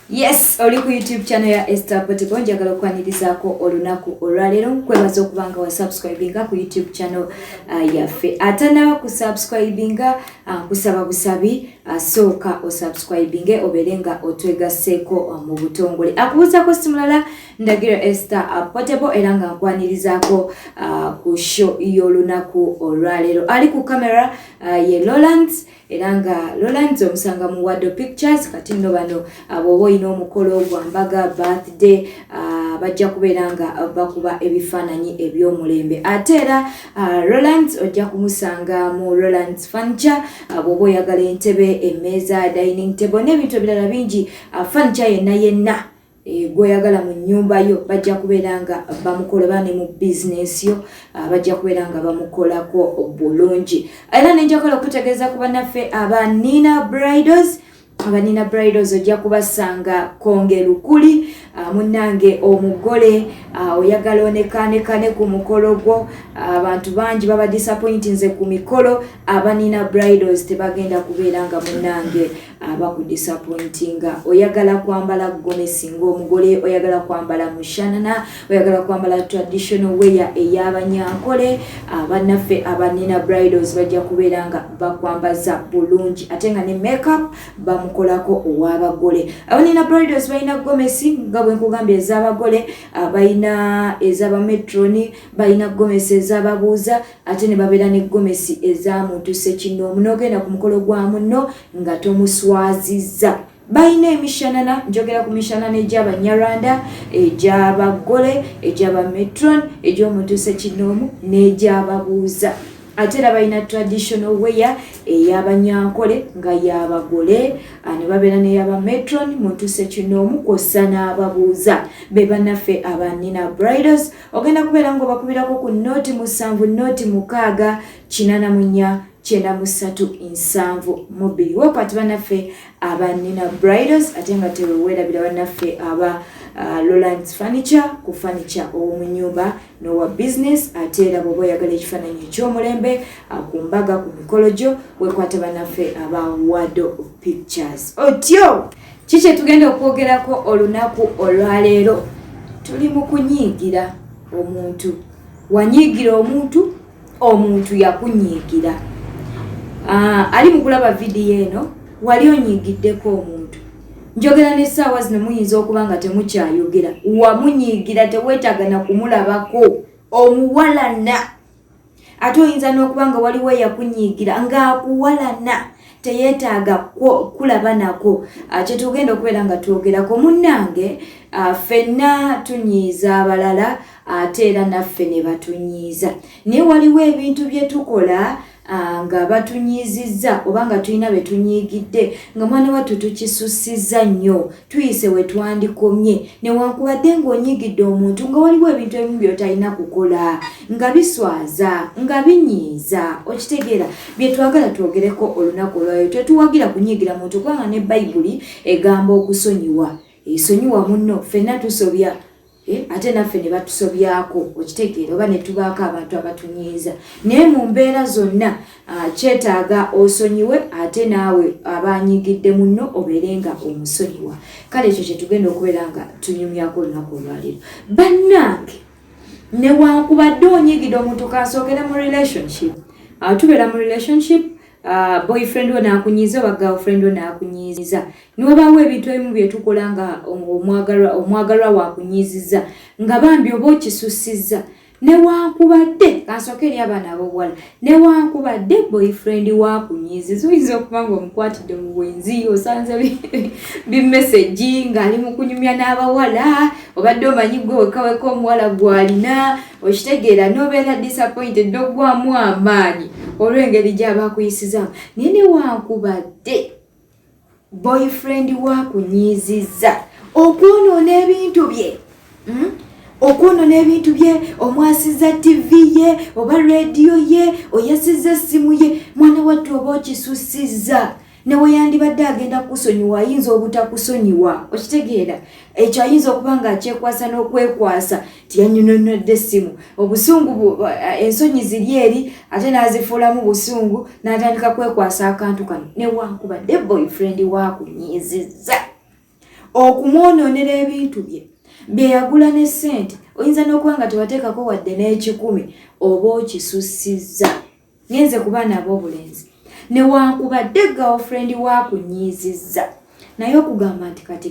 Yes, oli ku YouTube channel ya Esther Portable. Njagala okwanirizaako olunaku olwaleero, nkwebaza okuba nga wasubscribinga ku YouTube channel yaffe. Atanaba kusubscribinga, nkusaba busabi, sooka osubscribinge obeere nga otwegasseeko mu butongole. Akubuuzako si mulala, Ndagiro Esther Portable, era nga nkwanirizaako ku show y'olunaku olwaleero. Ali ku camera ye Rolands, era nga Rolands omusanga mu Wado Pictures. Kati nno bano bw'oba olina omukolo gwa mbaga, birthday, bajja kubeera nga bakuba ebifaananyi eby'omulembe. Ate era Rolands ojja kumusanga mu Rolands Furniture, bw'oba oyagala entebe, emmeeza, dining table n'ebintu ebirala bingi, furniture yenna yenna gw'oyagala mu nnyumba yo, bajja kubeera nga bamukola, oba ne mu bizinesi yo, bajja kubeera nga bamukolako bulungi. Era nenjagala okutegeeza ku bannaffe aba Nina Bridals. Aba Nina Bridals ojja kubasanga Konge Lukuli. Munnange omugole, oyagala onekanekane ku mukolo gwo, abantu bangi baba disappointinze ku mikolo, aba Nina Bridals tebagenda kubeera nga munnange abakudisappointinga. Oyagala kwambala gomesi ng'omugole, oyagala kwambala mushanana, oyagala kwambala traditional wear ey'abanyankole, bannaffe aba Nina Bridals bajja kubeera nga bakwambaza bulungi, ate nga ne makeup bamukolako ow'abagole. Aba Nina Bridals balina gomesi nga bwe nkugambye ez'abagole, balina ez'abametroni, balina gomesi ez'ababuuza, ate ne babeera ne gomesi eza muntu sekinoomu, n'ogenda ku mukolo gwa munno nga tomuswazizza. Balina emishanana, njogera ku mishanana egy'abanyarwanda, egy'abagole, egy'abametron, egy'omuntu sekinoomu n'egyababuuza. Ate era balina traditional wear ey'abanyankole nga y'abagole, ne babeera n'ey'abametron, muntu sekinoomu, kw'ossa n'ababuuza. Be bannaffe aba Nina Bridals. Ogenda kubeera ng'obakubirako ku 07 06 84 93 72. Wekwati bannaffe aba Nina Bridals. Ate nga tewewerabira bannaffe aba Rolands Furniture, ku furniture ow'omu nyumba n'owa business. Ate era bw'oba oyagala ekifaananyi eky'omulembe ku mbaga, ku mikolo gyo, wekwata bannaffe aba Wado Pictures. Otyo ki kye tugenda okwogerako olunaku olwaleero? Tuli mu kunyiigira omuntu. Wanyiigira omuntu, omuntu yakunyiigira. Ali mu kulaba vidiyo eno, wali onyiigiddeko omuntu? Njogera n'essaawa zino muyinza okuba nga temukyayogera. Wamunyiigira, teweetaaga na kumulabako, omuwalana. Ate oyinza n'okuba nga waliwo eyakunyiigira ng'akuwalana, teyeetaaga kulaba nako. Kyetugenda okubeera nga twogerako, munnange, ffenna tunyiiza abalala, ate era naffe ne batunyiiza. Naye waliwo ebintu bye tukola nga batunyiizizza oba nga tulina be tunyiigidde, nga mwana wattu tukisusizza nnyo, tuyise we twandikomye. Newankubadde ng'onyiigidde omuntu, nga waliwo ebintu ebimu by'otalina kukola, nga biswaza, nga binyiiza, okitegeera? Bye twagala twogereko olunaku olwayo. Tetuwagira kunyiigira muntu, kubanga ne Bayibuli egamba okusonyiwa. Esonyiwa munno. Ffenna tusobya, ate naffe ne batusobyako, okitegeera? Oba ne tubaako abantu abatunyiiza. Naye mu mbeera zonna, kyetaaga osonyiwe, ate naawe abanyigidde munno obeere nga omusonyiwa. Kale ekyo kyetugenda okubeera nga tunyumyako olunaku olwaleero. Bannange, newankubadde onyigidde omuntu, kansookere mu relationship. Tubeera mu relationship, boyfriend wo nakunyiiza oba girlfriend wo nakunyiiza, niwabaawo ebintu ebimu byetukola nga omwagalwa wakunyiiziza, nga bambi oba okisusizza. Newankubadde, kansooke eri abaana ab'obuwala, newankubadde boyfriend wakunyiiziza, oyinza okuba nga omukwatidde mu bwenzi, osanze bimessage ng'ali mu kunyumya n'abawala, obadde omanyi gwe wekaweka omuwala gw'alina, okitegeera? N'obeera disappointed, n'oggwamu amaanyi olw'engeri gy'aba akuyisizaamu. Naye newankubadde boyfriend wakunyiizizza, okwonoona ebintu bye, Okwonoona ebintu bye, omwasiza TV ye oba rediyo ye, oyasiza essimu ye, mwana wattu oba okisusizza. Neweyandibadde agenda kukusonyiwa, ayinza obutakusonyiwa, okitegeera? Ekyo ayinza okuba nga akyekwasa n'okwekwasa tiyanyononodde essimu. Obusungu, ensonyi ziri eri, ate n'azifuulamu busungu, n'atandika kwekwasa akantu kano. Newankubadde boyfriend wakunyiizizza, Okumwonoonera ebintu bye bye yagula ne ssente, oyinza n'okuba nga tewateekako wadde n'ekikumi, oba okisussizza. Ngenze ku baana ab'obulenzi, newankubadde girlfriend waakunyiizizza, naye okugamba nti kati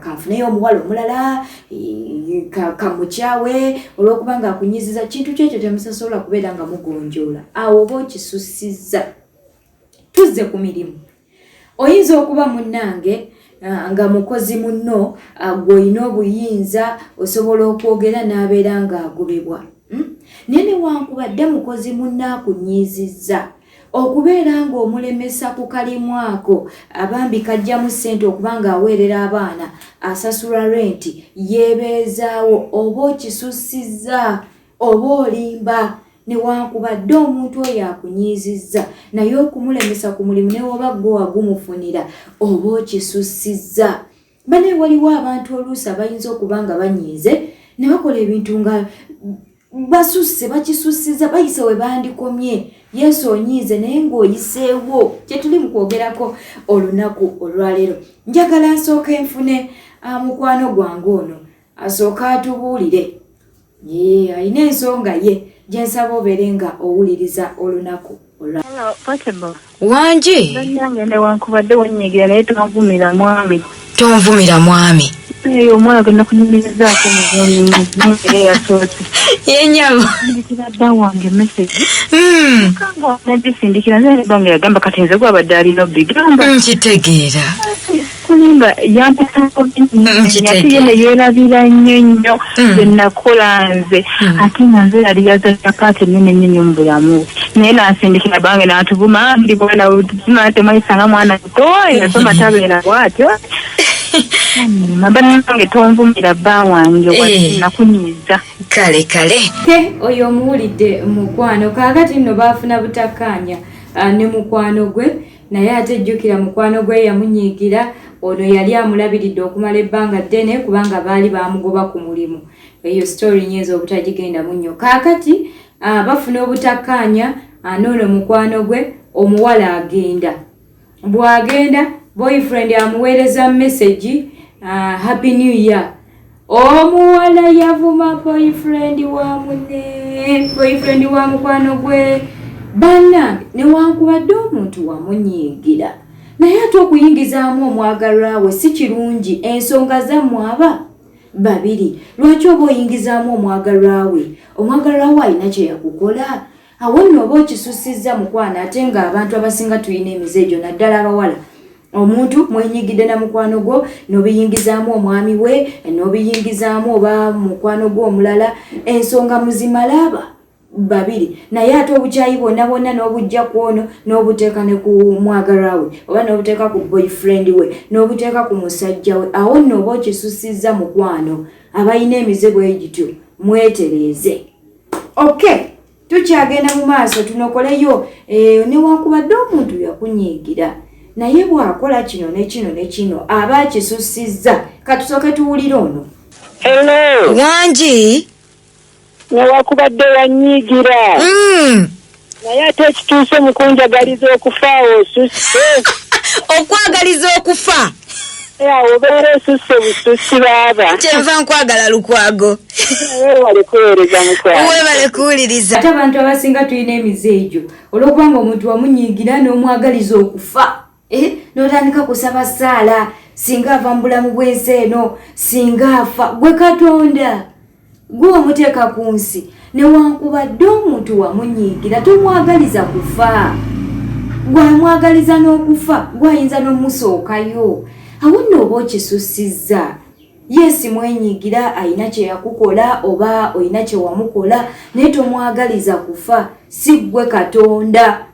kanfuneyo omuwala omulala kamukyawe olw'okuba nga akunyiiziza, kintu kyekyo temusasobola kubeera nga mugonjoola, awo oba okisussizza. Tuzze ku mirimu. Oyinza okuba munnange nga mukozi munno, gw'olina obuyinza, osobola okwogera n'abeera ng'agobebwa, Naye newankubadde mukozi munno akunyiizizza, okubeera ng'omulemesa ku kalimu ako abambi kajjamu ssente okuba ng'aweerera abaana, asasula renti, yeebeezaawo, oba okisussizza, oba olimba. Newankubadde omuntu oyo akunyiizizza, naye okumulemesa ku mulimu newoba gwe wagumufunira, oba okisussizza. Bane waliwo abantu oluusi abayinza okuba nga banyiize ne bakola ebintu nga basusse, bakisussiza, bayise we bandikomye. Yesu onyiize naye ng'oyiseewo. Kyetuli mu kwogerako olunaku olwaleero. Njagala nsooka enfune mukwano gwange ono asooka atubuulire. Alina ensonga ye gyensaba obeere nga owuliriza olunaku olwa Wangi. Bannange, newankubadde wannyigira, naye tonvumira mwami. Tonvumira mwami. Eyo omwana gwe nakunyumirizaako muzungu era eyasoose. Yenyabo. Sindikira dda wange message. Kanga nagisindikira nze bange yagamba kati nze gwabadde alina obigamba. Nkitegeera. Kulimba yampisa ate ye neyeerabira nnyo nnyo bye nakola nze, ate nga nze yali yazanya paati ennene nnyo nnyo mu bulamu bwe, naye nansindikira bange n'atuvuma, ndi mwana tuma temwayisanga mwana muto yasoma tabeera bw'atyo. Bannange, tonvumira bba wange. Nakunyiiza. Kale kale. Ke oyo omuwulidde mukwano. Kaakati nno baafuna butakkaanya ne mukwano gwe, naye ate jjukira mukwano gwe yamunyiigira ono yali amulabiridde okumala ebbanga ddene, kubanga baali bamugoba ku mulimu. Eyo story nyinza obutagigendamu nnyo. Kaakati bafuna obutakkaanya n'ono mukwano gwe, omuwala agenda. Bw'agenda, boyfriend amuweereza message, "Happy New Year." Omuwala yavuma boyfriend wa munne, boyfriend wa mukwano gwe. Bannange, newankubadde omuntu wamunyiigira, naye ate okuyingizaamu omwagalwa we si kirungi. Ensonga zammwe aba babiri, lwaki oba oyingizaamu omwagalwa we? Omwagalwa we alina kye yakukola? Awo nno oba okisussizza, mukwano. Ate ng'abantu abasinga tulina emize egyo, naddala abawala. Omuntu mwenyigidde na mukwano gwo, n'obiyingizaamu omwami we, n'obiyingizaamu oba mukwano gwo omulala. Ensonga muzimala aba babiri, naye ate obukyayi bwonna bwonna n'obujja ku ono, n'obuteeka ne ku mwagalwa we, oba n'obuteeka ku boyfriend we, n'obuteeka ku musajja we. Awo nno oba okisussizza, mukwano. Abalina emize bwe gityo mwetereeze. Okay, tukyagenda mu maaso, tunokoleyo. Newankubadde omuntu yakunyiigira, naye bw'akola kino ne kino ne kino, aba akisussizza. Katusooke tuwulire ono. Hello. Wangi. Newakubadde wanyiigira, naye ate ekituuse mu kunjagaliza okufa, osusse. Okwagaliza okufa? Awo obeera osusse bususi, baaba. Kyenva nkwagala, Lukwago. Weewale kuweereza, mukwano. Weebale kuwuliriza. Ate abantu abasinga tulina emize egyo, olw'okubanga omuntu wamunyiigira n'omwagaliza okufa, n'otandika kusaba saala singa ava mu bulamu bw'ensi eno, singa afa. Gwe Katonda gwe wamuteeka ku nsi. Newankubadde omuntu wamunyiigira, tomwagaliza kufa. Gwamwagaliza n'okufa, gwayinza n'omusookayo. Awo nno oba okisussizza. Yes, mwenyigira, ayina kye yakukola oba oyina kye wamukola, naye tomwagaliza kufa, si ggwe Katonda.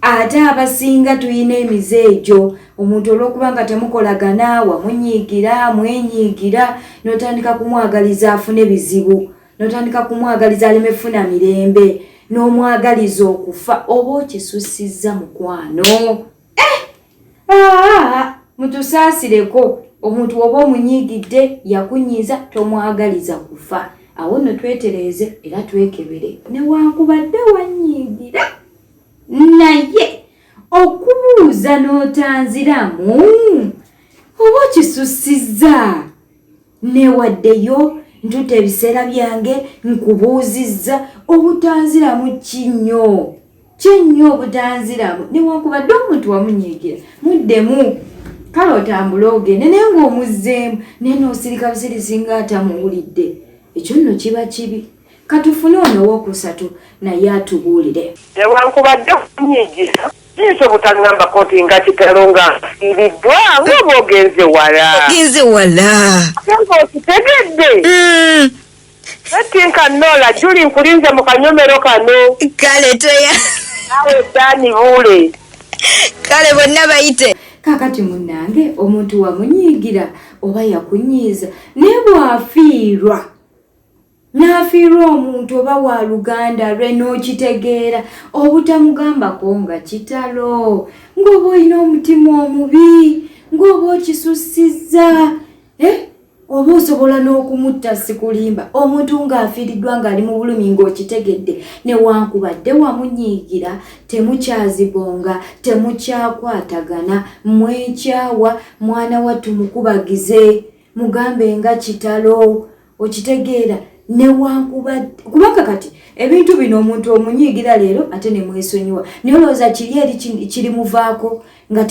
Ate abasinga tuyina emize egyo, omuntu olw'okuba nga temukolagana, wamunyiigira, mwenyiigira, n'otandika kumwagaliza afune bizibu, n'otandika kumwagaliza aleme funa mirembe, n'omwagaliza okufa, oba okisussizza, mukwano. Aa, mutusaasireko. Omuntu oba omunyiigidde, yakunyiiza, tomwagaliza kufa. Awo nno twetereeze era twekebere. Newankubadde wanyiigira, naye okubuuza n'otanziramu. Oba okisussizza. Neewaddeyo, ntutte ebiseera byange, nkubuuzizza, obutanziramu ki nnyo? Ki ennyo obutanziramu? Newankubadde omuntu wamunyiigira, muddemu. Kale otambule ogende naye ng'omuzzeemu, naye n'osirika busirisi ng'atamuwulidde. Ekyo nno kiba kibi. Katufune ono owokusatu naye atubuulire. Newankubadde okunyiigira Kiyinza obutangambako nti nga kitalo nga nfiiriddwa ng'oba ogenze wala. Ogenze wala. Ate ng'okitegedde. Etinka Nola, Julie nkulinze mu kanyomero kano. Kale tweya. Naawe Dani Buule. Kale bonna bayite. Kaakati munnange omuntu wamunyiigira oba yakunyiiza naye bw'afiirwa n'afiirwa omuntu oba wa luganda lwe n'okitegeera obutamugambako nga kitalo ng'oba olina omutima omubi ng'oba okisussizza eh? Oba osobola n'okumutta sikulimba omuntu ng'afiiriddwa ng'ali mu bulumi ng'okitegedde newankubadde wamunyiigira temukyazibonga temukyakwatagana mwekyawa mwana wattu mukubagize mugambe nga kitalo Okitegeera newankubadde kubanga kati ebintu bino omuntu omunyiigira leero ate nemwesonyiwa naye olowooza kiri eri kirimuvaako nga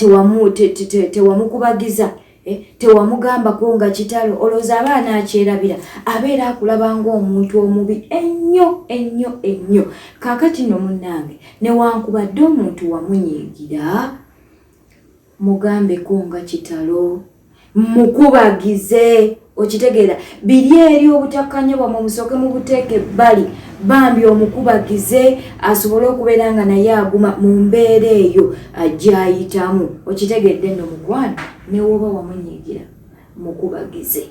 tewamukubagiza eh, tewamugambako nga kitalo olowooza aba anaakyerabira abeera akulaba ng'omuntu omubi ennyo ennyo ennyo kaakati no munnange newankubadde omuntu wamunyiigira Mugambeko nga kitalo. Mukubagize. Okitegeera biri eri obutakkanya bwamwe musooke mubuteeke ebbali bambi omukubagize asobole okubeera nga naye aguma mu mbeera eyo gy'ayitamu. Okitegedde nno mukwano ne w'oba wamunyiigira mukubagize.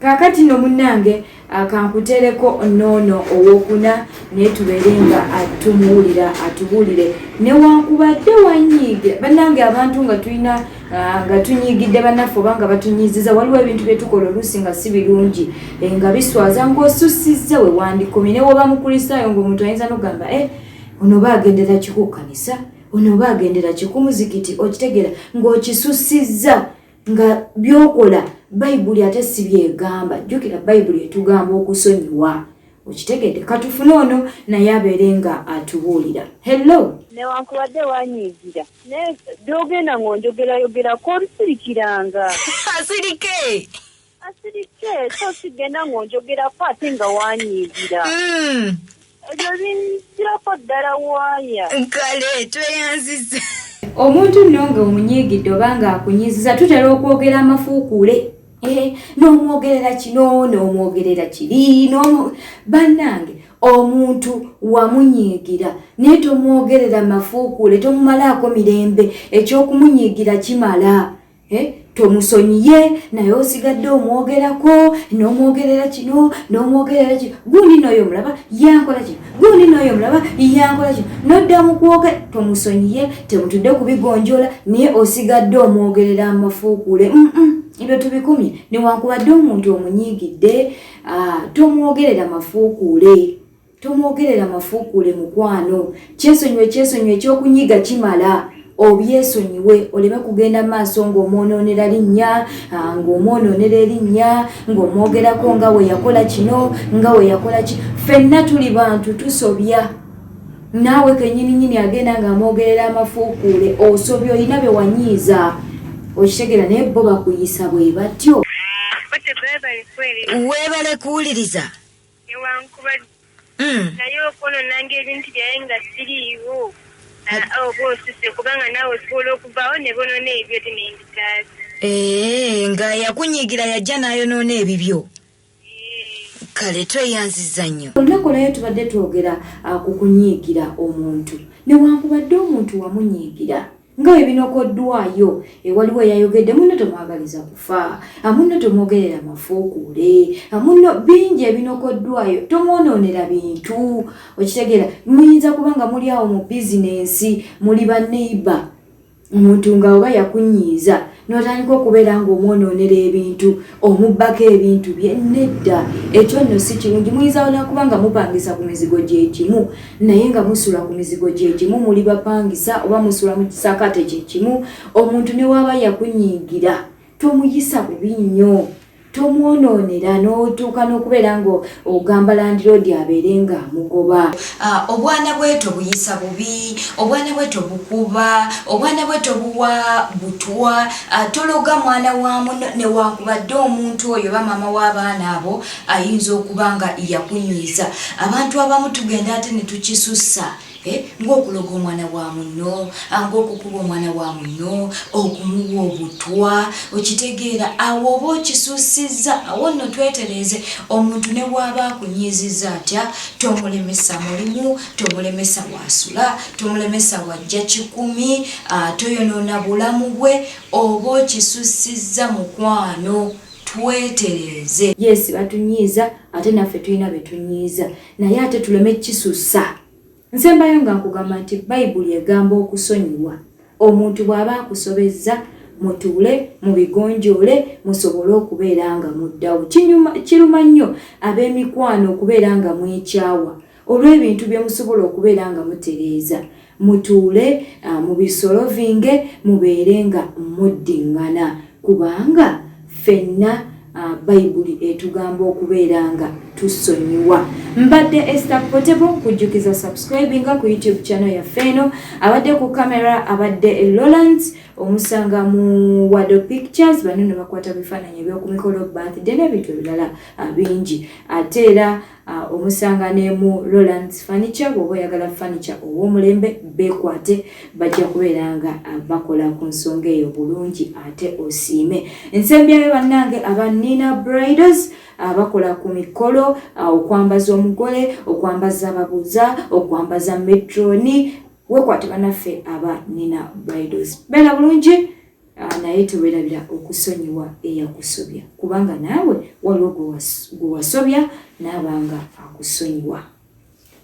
Kaakati no munnange kankuteereko n'ono owokuna naye tubeere nga tumuwulira atubuulire newankubadde wanyiigira bannange abantu nga tulina nga tunyiigidde bannaffe oba nga batunyiiziza waliwo ebintu bye tukola oluusi nga si birungi eh, nga biswaza ng'osussizza we wandikomye ne woba mukristaayo ng'omuntu ayinza n'okugamba eh, ono oba agendera ki ku kkanisa ono oba agendera ki ku muzikiti okitegeera ng'okisussizza nga byokola bayibuli ate si byegamba jjukira bayibuli etugamba okusonyiwa okitegedde katufune ono naye abeere nga atubuulira hello Newankubadde wanyiigira naye byogenda ng'onjogerayogerako obisirikiranga. Asirike. Asirike so sigenda ng'onjogerako ate nga wanyiigira. Ebyo binzirako ddala waaya. Kale tweyanzizza. Omuntu nno nga omunyiigidde oba nga akunyiiziza tutera okwogera amafuukuule eh, n'omwogerera kino n'omwogerera kiri bannange omuntu wamunyiigira naye tomwogerera mafuukuule tomumalaako mirembe eky'okumunyiigira kimala Eh, tomusonyiye naye osigadde omwogerako n'omwogerera kino n'omwogerera kino gundi n'oyo omulaba yankola kino gundi n'oyo omulaba yankola kino nodda mu kwoge tomusonyiye temutudde kubigonjoola naye osigadde omwogerera amafuukule ebyo tubikumye newankubadde omuntu omunyiigidde ah, tomwogerera mafuukuule Tomwogerera mafuukuule mukwano. Kyesonyiwe kyesonyiwe ekyokunyiiga kimala obyesonyiwe oleme kugenda maaso ng'omwonoonera linnya ng'omwonoonera erinnya ng'omwogerako nga we yakola kino nga we yakola ki ffenna tuli bantu tusobya naawe kenyininyini agenda ng'amwogerera amafuukuule osobya olina bye wanyiiza okitegeera naye bo bakuyisa bwe batyo. Weebale kuwuliriza. Newankubadde naye okwononanga ebintu byaye nga siriiwo oba osuse kubanga naawe osobola okuvaawo ne bonoona ebibyo ate nembitaasa. Eeh nga yakunyiigira yajja n'ayonoona ebibyo. Kale tweyanzizza nnyo. Olunaku olwaleero tubadde twogera ku kunyiigira omuntu. Newankubadde omuntu wamunyiigira nga bwe binokoddwayo eh, waliwo eyayogedde munno tomwagaliza kufa, ah, munno tomwogerera mafuukuule, ah, munno bingi ebinokoddwayo tomwonoonera bintu okitegeera muyinza kuba nga muli awo mu bizinensi muli ba neighbor omuntu nga oba yakunyiiza n'otandika okubeera ng'omwonoonera ebintu omubbako ebintu bye nedda ekyo nno si kirungi muyinza nakuba nga mupangisa ku mizigo gye gimu naye nga musula ku mizigo gye gimu muli bapangisa oba musula mu kisaakaate kye kimu omuntu ne waaba yakunyiigira. Tomuyisa bubi nnyo, tomwonoonera n'otuuka n'okubeera ng'ogamba landiroodi abeere ng'amugoba. Obwana bweto buyisa bubi, obwana bweto bukuba, obwana bweto buwa butwa. Tologa mwana wa muno, newankubadde omuntu oyo oba maama w'abaana abo ayinza okuba nga yakunyiiza. Abantu abamu tugenda ate ne tukisussa, ng'okuloga omwana wa munno, ng'okukuba omwana wa munno, okumuwa obutwa. Okitegeera, awo oba okisussizza. Awo nno twetereeze. Omuntu ne bw'aba akunyiizizza atya, tomulemesa mulimu, tomulemesa wasula, tomulemesa wajja 100, toyonoona bulamu bwe. Oba okisussizza, mukwano, twetereeze. Yes, batunyiiza, ate naffe tulina betunyiiza, naye ate tuleme kisussa. Nsembayo nga nkugamba nti Bayibuli egamba okusonyiwa. Omuntu bw'aba akusobezza, mutuule mubigonjoole, musobole okubeera nga muddawo. Kiruma nnyo ab'emikwano okubeera nga mwekyawa olw'ebintu bye musobola okubeera nga mutereeza. Mutuule, mubisolovinge, mubeere nga muddiŋŋana, kubanga ffenna Bayibuli etugamba okubeera nga tusonyiwa. Mbadde Esther Potable, nkujjukiza subscribinga ku YouTube channel yaffe eno. Abadde ku kamera abadde Lawrence, omusanga mu Wado Pictures. Bano ne bakwata bifaananyi eby'okumikolo, birthday n'ebintu ebirala bingi. Ate era omusanga ne mu Rolands Furniture. Bw'oba oyagala furniture ow'omulembe, beekwate, bajja kubeera nga bakola ku nsonga eyo bulungi ate osiime. Ensembyayo, bannange aba Nina Bridals, abakola ku mikolo, okwambaza omugole, okwambaza ababuuza, okwambaza matroni, weekwate bannaffe aba Nina Bridals. Beera bulungi, naye teweerabira okusonyiwa eyakusobya, kubanga naawe waliwo gwe wasobya n'abanga akusonyiwa.